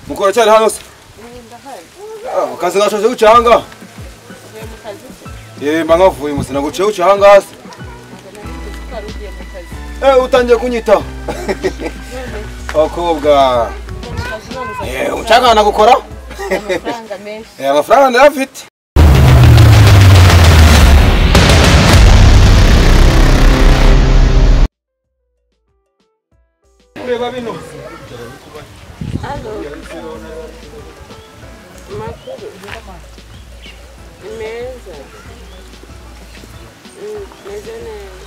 Mukora cyari hano se? Ah, kazi gashoje gucanga. Eh, mba nkavuye musina guciye ucanga hasi. Eh, utangiye kunyitaho. Abakobwa. Eh, ucanga nagukora? Amafaranga menshi. Eh, amafaranga ndayafite. Kureba bino. Allo. Makuru. Meza. Meze neza.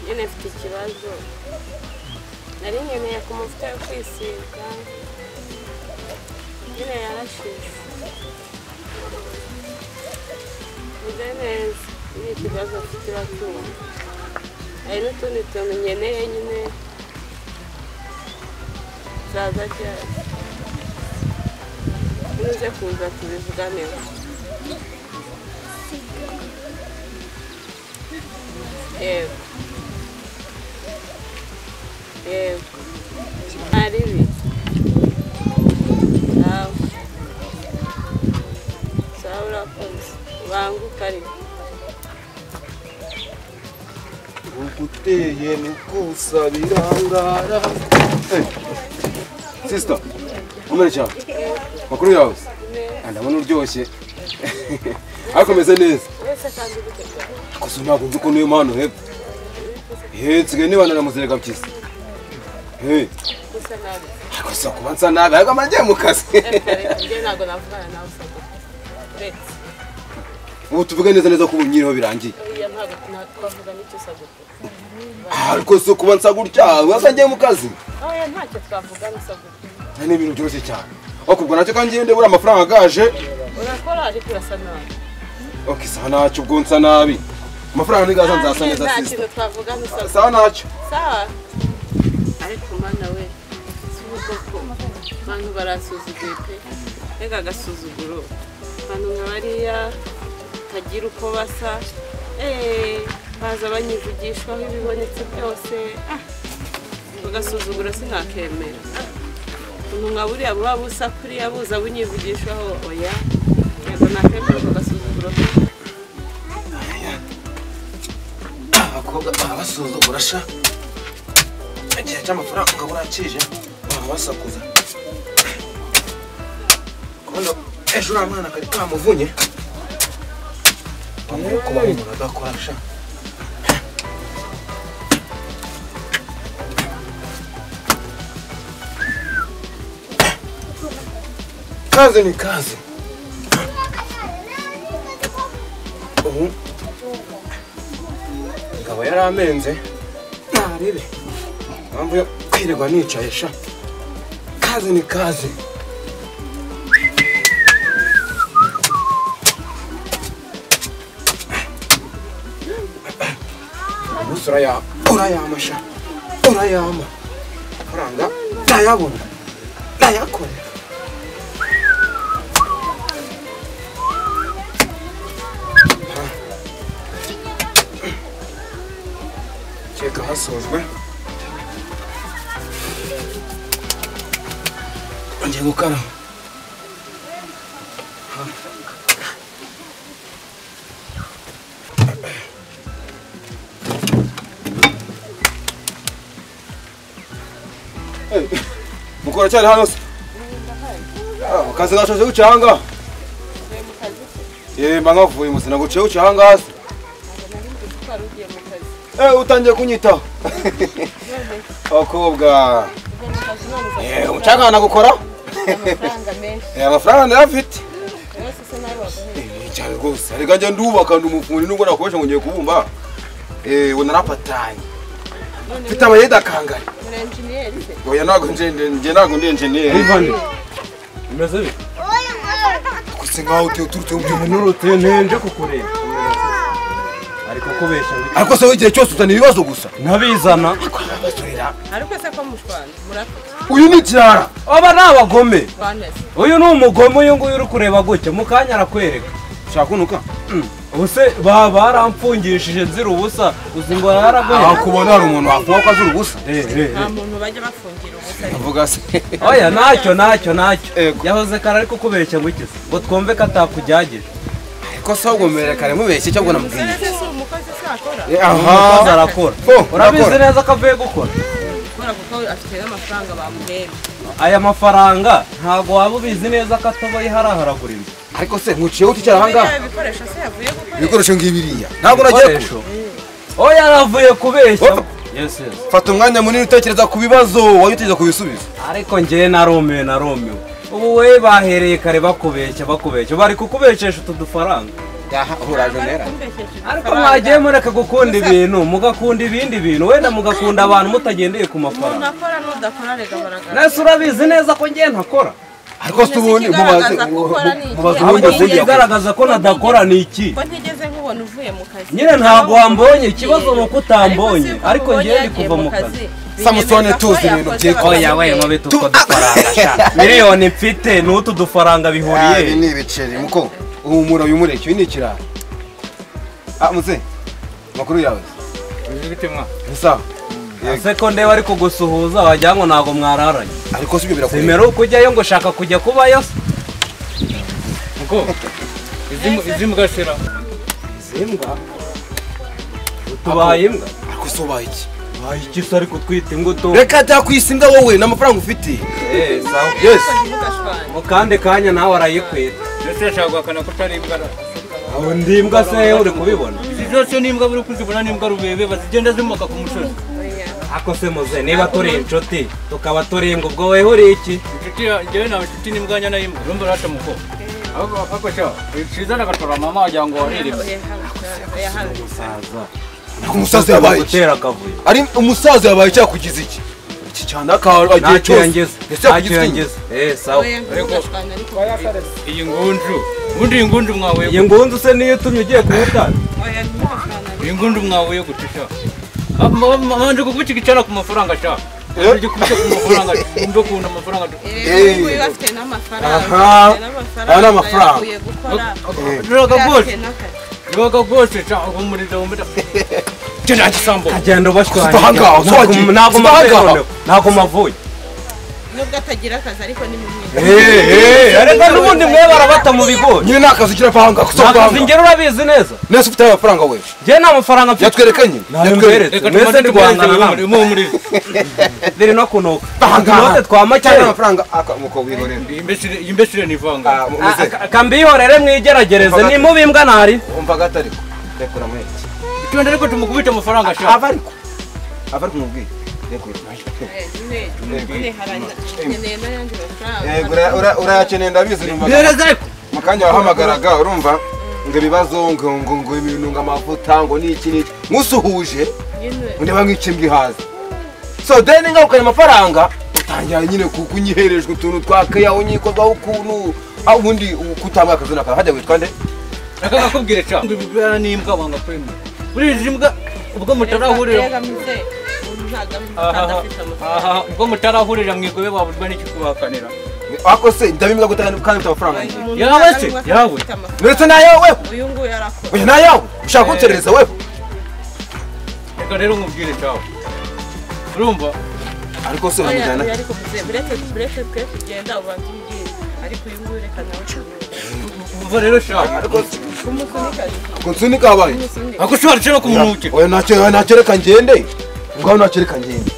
Nyine mfite ikibazo. Nari nkeneye ku mavuta yo kwisiga. Nyine yarashize. Meze neza. Ni ikibazo mfite uracyumva. Hari n'utundi tuntu nkeneye nyine. Zaza ryari. Uze kuza tubivuganeho. Yego. Yego. Aribi. Sawa. Sawa urakoze. Banguka ariko. Uguteye nukusabirangara. Sister, umere cyane. Makuru yawe? Ndabona uryoshye. Ariko meze neza. Gusa ntabwo nzi ukuntu uyu mpano hepfo. Nsigaye nibana na muzereka mpyisi. Ariko si kuba nsa nabi, ariko mba ngiye mu kazi. Ntabwo navugana nawe usabwa. Uretse. Ubu tuvuge neza neza ko ubu nyiriho birangiye. Ntabwo twavuga n'icyo usabwa. Ariko si kuba nsa gutya, wasa ngiye mu kazi. Oya ntacyo twavuga n'usabwa. Ni ibintu byoroshye cyane. Ubwo nacyo kandi ngende bura amafaranga gaje. Urakora ariko urasa nabi. Okay, sawa ntacyo ubwo nsa nabi. Amafaranga ni gaza nzasa neza sister. Sawa ntacyo. Sawa. Ariko mana we, si uko abantu barasuzuguye pe. Rega agasuzuguro. Abantu nka bariya tagira uko basa. Baza banyivugishwaho ibibonetse byose. Agasuzuguro sinakemera. Umuntu nka buriya buba busa kuriya buza bunyivugishwaho oya. Yego nakemera agasuzuguro. Abakobwa babasuzugura sha. Igihe cy'amafaranga ukabura kije babasakuza. Kono ejo uriya mwana kari kamuvunye. Bamwe kuba umuntu adakora sha. Kazi ni kazi. Ubu ngabo yaramenze ntarebe mpamvu yo kwirirwa nicaye sha. Kazi ni kazi. Ubu urayama sha, urayama faranga ndayabona ndayakorera. Keka hasozwe ngiye gukaraba. Mukora cyari hano se? Kazi gashoje gucanga. Mba nkavuye musina guciye ucanga hasi. Utangiye kunyitaho. Abakobwa. Ucanga nagukora? Amafaranga menshi. Amafaranga ndayafite. Cyane rwose. Ariko njye ndubaka ndi umufundi nubwo nakoresha ngo ngiye kubumba. Ubu narapatanye. Mfite abayeda kangari. Muri engineer se? Oya ntabwo nje ntabwo ndi engineer. Ivani. Imeze bite? Gusa nkaho uturutse mu by'umuntu nje kukureba. Ariko kubesha. Ariko se igihe cyose uzana ibibazo gusa. Nabizana. Ariko se ko mushwana murafite. Uyu ni kirara. Aba ni abagome. Uyu ni umugome uyu nguyu uri kureba gutya mukanya arakwereka. Ushaka kunuka? Ubuse baramfungishije nzira ubusa uzi ngo yaragoye. Aho kubona hari umuntu wafunga ko azira ubusa. Nta muntu bajya bafungira ubusa. Avuga se. Oya ntacyo ntacyo ntacyo. Yahoze kare ariko kubeshya ngo iki se? Ngo twumve ko atakujyagije. Ariko se ahubwo mbere kare mubeshye cyangwa namubwiye. Umusore se umukozi se akora? Aha arakora. Urabizi neza ko avuye gukora. Gukora kuko afite n'amafaranga bamuhemba. Aya mafaranga ntago waba ubizi neza ko atoboye haraharagura inzu. Ariko se nkuciye uticara ahangaha? Ibikoresho se yavuye gukoresha. Ibikoresho ngibiriya. Ntabwo nagiye ku. Oya yaravuye kubeshya. Yes yes. Fata umwanya munini utekereza ku bibazo, wajya utekereza ku bisubizo. Ariko njye narumiwe narumiwe. Ubu we bahereye kare bakubeshya bakubeshya. Bari kukubeshesha utu dufaranga. Yaha uraje nera. Ariko mwagiye mureka gukunda ibintu, mugakunda ibindi bintu, wenda mugakunda abantu mutagendeye ku mafaranga. Umuntu akora n'udakora rega baragara. Nese urabizi neza ko ngiye ntakora. Ariko se ubundi mubaze mubaze ikigaragaza ko nadakora ni iki? Ko ntigeze nkubona uvuye mu kazi. Nyine ntabwo wambonye, ikibazo ni uko utambonye, ariko ngiye ndi kuva mu kazi. Samusoni tuzi ibintu byiko. Oya we mubi tutwo dufaranga sha. Miliyoni mfite n'utu dufaranga bihuriye. Ibi ni ibiceri muko. Uhumura uyumureke uyu ni ikirara. Ah muze. Makuru yawe. Bitemwa. Ni sawa. Ese ko ndeba ariko gusuhuza wagira ngo ntago mwararanye. Ariko si ibyo birakureba. Simera ukujyayo ngo shaka kujya kubayo se. Muko. Izimbwa shira. Izimbwa? Utubaye imbwa? Ariko so ubaye iki? Ubaye iki se ariko utwite imbuto? Reka takwisa imbwa wowe n'amafaranga ufite. Eh sawa. Yes. Mu kandi kanya nawe arayikwita. Ndetse ashaka guhakana ko utari imbwa. Aho ndi imbwa se uri kubibona? Izi zose ni imbwa buri kuzibona ni imbwa rubebe bazigenda zimoka ku musozi. Ako se muze niba turi inshuti tukaba turi imbwa ubwo wewe uri iki? Inshuti njyewe nawe inshuti n'imbwa nyana y'imbwa urumva urata muko. Ako sha ciza nagatora mama wagira ngo waririwe. Umusaza. Umusaza yabaye gutera akavuyo. Ari umusaza yabaye cyakugize iki? Iki cyane akagiye cyose. Ese yakugize. Eh sawa. Iyi ngunju. Ubundi iyi ngunju mwahuye. Iyi ngunju se niyo utumye ugiye kuwutana? Iyi ngunju mwahuye gutisha. Manje kukubica ku mafaranga sha. Uje kubica ku mafaranga, umbe kuntu amafaranga. Eh, afite n'amafaranga. Aha n'amafaranga. Roga gose. Roga gose sha umuriza umuriza. Cyo gisambo. Agenda bashwanye. Ntabwo ntabwo mavuye. Nubwo atagira akazi ariko ni mumwe. Ariko n'ubundi mwe barabata mu bigo. Nyine nakazi kira panga kusoka. Nakazi ngero urabizi neza. Nese ufite amafaranga we. Ngiye nta mafaranga mfite. Yatwereka nyine. Yatwereka. Mwese ndi guhangana muri. Biri no kunuka. Utunote twa make cyane amafaranga muko wihorera. Imbesire ni ivanga. Kambihorere mwigeragereze ni mubi imbwa ntari. Umva gatariko. Rekura mweke. Itonde ariko tumukubite amafaranga sha. Ava ariko. Ava ariko mubwiye. Urayakeneye ndabizi mu kanya wahamagaraga urumva ngo ibibazo ngo ngo ngo ibintu ngo amavuta ngo niki niki nkusuhuje ndeba nk'ikimbwa ihaze so then ngarukanye amafaranga utangira nyine kunyiherejwe utuntu twakeya unyikorwaho ukuntu aho ubundi kutambwa akazina kawe hajya witwa nde? Reka nakubwire ca ngo ibibera n'imbwa wanga kwemera buriya izi mbwa ubwo mutarahurira aha ubwo mutarahurira mwigobe wabuzwa n'iki kubahakanira ako se ndabimbwa gutanga kandi ufite amafaranga yawe se yawe ndetse nayawe uyu nguyu arakora oya nayawe ushaka kunserereza wewe reka rero nkubwire cawe urumva ariko se uramujyana ariko buretse twe kugenda ubanza umbwire ariko uyu nguyu reka nawe umva rero shawe ariko kunsunika abaye ako ushobora cyo kumunuke oya ntacyo reka ngende ngaho ntacyo reka ngende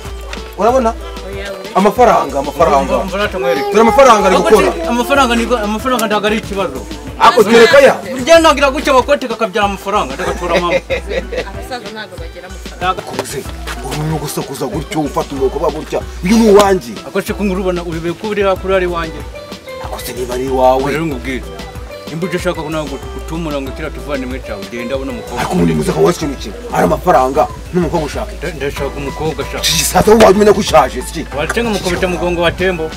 urabona amafaranga dore amafaranga ari gukora amafaranga ntabwo ari ikibazo ako twereka ya burya ntagira gutya abakote kakabyara amafaranga ndagatura mama abasaza ntabwo bagira amafaranga kuze urumwe gusakuza gutyo ufata umwuko gutya uyu ni uwanjye ako se kungurubona uribe ko uri hakuri ari wanjye ako se niba ari wawe rero ngubwire imba uje ushaka ntabwo gutumura ngo kira tuvane cyawe ugenda abona umukobwa ariko umuntu muze ko ikintu kimwe ari amafaranga n'umukobwa ushaka ndashaka umukobwa ashaka sasa wamenya ko ushaje iki wacenga mukubita mugongo wa tembo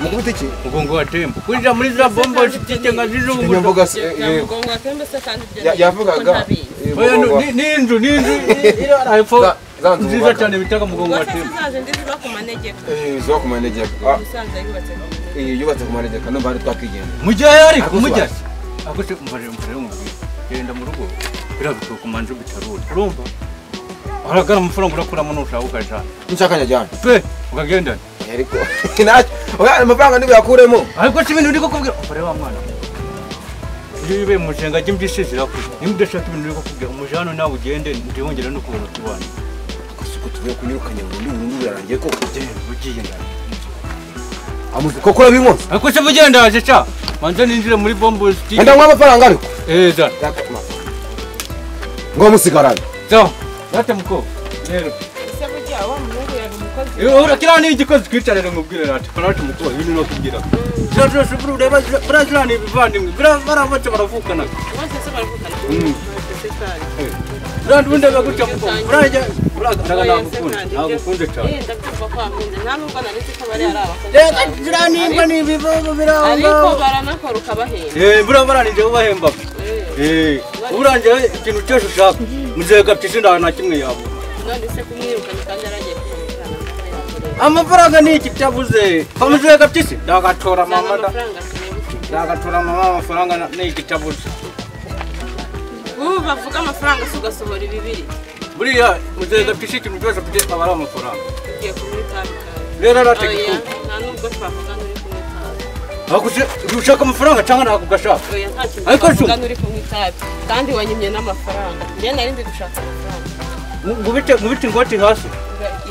mukubita iki mugongo wa tembo kurira muri za bombo zifite nka zizungu mvuga mugongo wa tembo se kandi ibyo yavugaga oya ni inzu iri hepfo nziza cyane bitaga mugongo wa tembo za zindi ziba ku manegeka ziba ku manegeka umusaza yubatse ku manegeka yubatse ku manegeka numva ari twakigenda mujyayo ariko mujyayo ako se umva rero umubwire Genda mu rugo birabitoka manje bitarura. Urumva? Haragara amafaranga urakuramo nushaka ukajana. Nshaka njyana. Pe ukagenda. Ariko ntacyo. Oya amafaranga ntibuyakuremo. Ariko si ibintu uri kukubwira. Ore wa mwana. Iyo ube mushenga jye zirakure. Nimba udashaka ibintu uri kukubwira umujano nawe ugende ndihongera no kubona tubana. Ko tuvuye kunyirukanya burundu birarangiye koko. Genda ugiye ndani. Amuzi koko urabinkoze. Ariko se ugenda aje cha. Manze ninjire muri bombo city. Enda ngwa amafaranga ariko. Za. Ngo musigarane. Za. Date muko. Rero. Ese burya wa muhungu yari umukozi. Ura kira ni igikozi twicarire mubwire rati. Karate muko ibintu no kubwira. Zira zira ureba brazira ni bivandimwe. Barabace baravukana. Bose se baravukana. Zira ndunda bagutya muko. Burajya buraga nagukunda. Nagukunze cyane. Ndakumva ko wankunze. Nta nubwo nari nzi ko bari ari abakozi. Reka zira nimba ni ibibobo biranga. Ariko baranakora ukabahemba. Burabaranije ubahemba. Uranje ikintu cyose ushaka. Muzega ptishinda na kimwe yabo. None se kumwirukana kandi aragiye kumwirukana. Amafaranga ni iki cyabuze? Kamuzega ptisi ndagatora mama da. Ndagatora mama amafaranga ni iki cyabuze? Ubu bavuga amafaranga se ugasohora ibibiri. Buriya muzega ptisi ikintu cyose afite abara amafaranga. Ugiye kumwitandukanya. Rero arategeka. Nta nubwo twavuga uri kumwitabi. Akuze ushaka amafaranga cyangwa ntakugashaka? Oya nta kintu twavuga uri kumwitabi. Kandi wanyimye n'amafaranga. Njye nari ndi gushaka amafaranga. Ngubite ingoti hasi.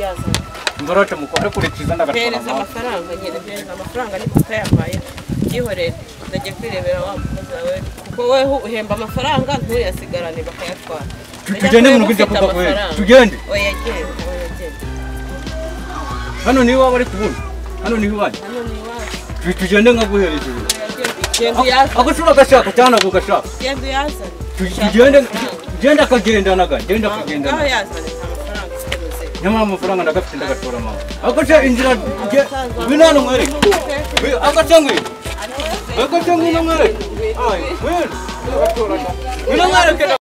Yazana. Ndorote mukore kurikiza ndagatora. Pereza amafaranga nyine, pereza amafaranga niko utayampaye. Byihorere ndagiye kwirebera wa mukozi wawe kuko wewe uhemba amafaranga ntuyasigarane bakayatwara. Tugende mu rwinja kuko tugende. Oya genda, oya genda. Hano ni iwawe ari kubona. Hano ni iwawe. Hano ni iwawe. Tugende nkaguhereza ibi. Genda uyazane. Ako gashaka cyane ako gashaka. Genda uyazane. Tugende genda akagendanaga, genda akagendana. Aho yazane amafaranga sikuruze. Nyamara amafaranga ndagafite ndagatora mama. Ako cyo inzira binano mwereke. Ako cyo ngwi. Ako cyo ngwi mwereke. Ai, ngwi. Ngwi mwereke.